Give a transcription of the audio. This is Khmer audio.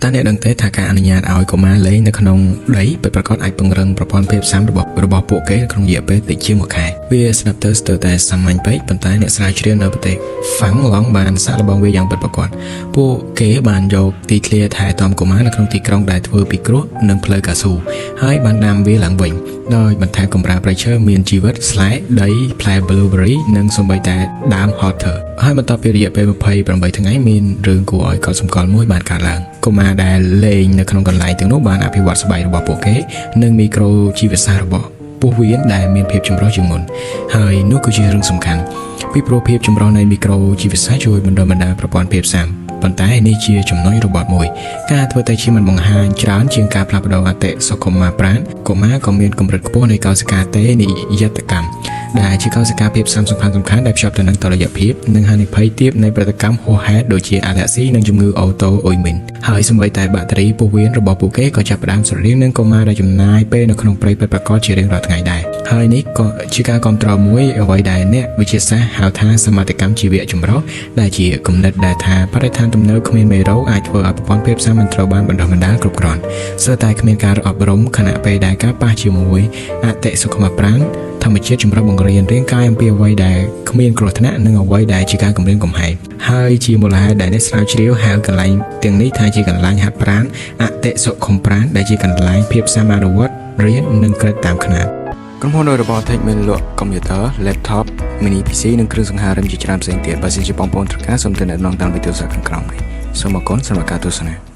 តើអ្នកដឹងទេថាការអនុញ្ញាតឲ្យកុមារលេងនៅក្នុងដីពិតប្រាកដអាចពង្រឹងប្រព័ន្ធភាពស៊ាំរបស់ពួកគេក្នុងរយៈពេលតិចជាងមួយខែវាស្ដាប់ទៅស្ទើរតែសាមញ្ញពេកប៉ុន្តែអ្នកស្រាវជ្រាវនៅប្រទេសហ្វាំងឡង់បានសាកល្បងវាយ៉ាងពិតប្រាកដពួកគេបានយកទីធ្លាថែទាំកុមារនៅក្នុងទីក្រុងដែលធ្វើពីគ្រួសនិងផ្លូវកៅស៊ូហើយបានដាំវាឡើងវិញដោយបន្ថែមកម្រាលព្រៃឈើមានជីវិតស្លែដីផ្លែ blueberry និងសូម្បីតែដើម heather ហើយបន្ទាប់ពីរយៈពេល28ថ្ងៃមានរឿងគួរឲ្យកត់សម្គាល់មួយបានកើតឡើងកុមារដែលលេងនៅក្នុងកន្លែងទាំងនោះបានអភិវឌ្ឍស្បែករបស់ពួកគេនិងមីក្រូជីវសាស្ត្ររបស់ពោះវៀនដែលមានភាពចម្រុះជាងមុនហើយនោះគឺជារឿងសំខាន់ពីព្រោះភាពចម្រុះនៃមីក្រូជីវសាស្ត្រជួយបណ្ដុះបណ្ដាលប្រព័ន្ធភាពស៊ាំប៉ុន្តែនេះជាចំណុចរបត់មួយការធ្វើតេស្តឈាមមិនបង្ហាញច្រើនជាងការផ្លាស់ប្ដូរអតិសុខុមាប្រាណកុមារក៏មានកម្រិតខ្ពស់នៃកោសិកាតេនិយតកម្មដែលជាកោសិកាភាពស៊ាំសំខាន់សំខាន់ដែលភ្ជាប់ទៅនឹងតុល្យភាពនិងហានិភ័យទាបនៃប្រតិកម្មហួសហេតុដូចជាអាឡែស៊ីនិងជំងឺអូតូអ៊ុយមីនហើយសូម្បីតែបាក់តេរីពោះវៀនរបស់ពួកគេក៏ចាប់ផ្ដើមស្រដៀងនឹងកុមារដែលចំណាយពេលនៅក្នុងព្រៃពិតប្រាកដជារៀងរាល់ថ្ងៃដែរហើយនេះក៏ជាការគាំទ្រមួយអ្វីដែលអ្នកវិទ្យាសាស្ត្រហៅថាសមាធិកម្មជីវៈចម្រុះដែលជាគំនិតដែលថាបរិស្ថានទំនើបគ្មានមេរោគអាចធ្វើឲ្យប្រព័ន្ធភាពស៊ាំមិនត្រូវបានបណ្ដុះបណ្ដាលគ្រប់គ្រាន់ស្ទើរតែគ្មានការអប់រំខណៈពេលដែលការប៉ះជាមួយអតិសុខុមាប្រាណធម្មជាតិចម្រុះបង្រៀនរាងកាយអំពីអ្វីដែលគ្មានគ្រោះថ្នាក់និងអ្វីដែលជាការគំរាមកំហែងហើយជាមូលហេតុដែលអ្នកស្រាវជ្រាវហៅកន្លែងទាំងនេះថាជាកន្លែងហាត់ប្រាណអតិសុខុមប្រាណដែលជាកន្លែងភាពស៊ាំអនុវត្តរៀននិងក្រឹតតាមខ្នាតក្រុមហ៊ុនដោយរបស់ Tech មានលក់កុំព្យូទ័រ laptop mini PC និងគ្រឿងសង្ហារិមជាច្រើនផ្សេងទៀតបើសិនជាបងប្អូនត្រូវការសូមទំនាក់ទំនងតាមវិទ្យុសាស្ត្រខាងក្រោមនេះសូមអរគុណសម្រាប់ការទស្សនា។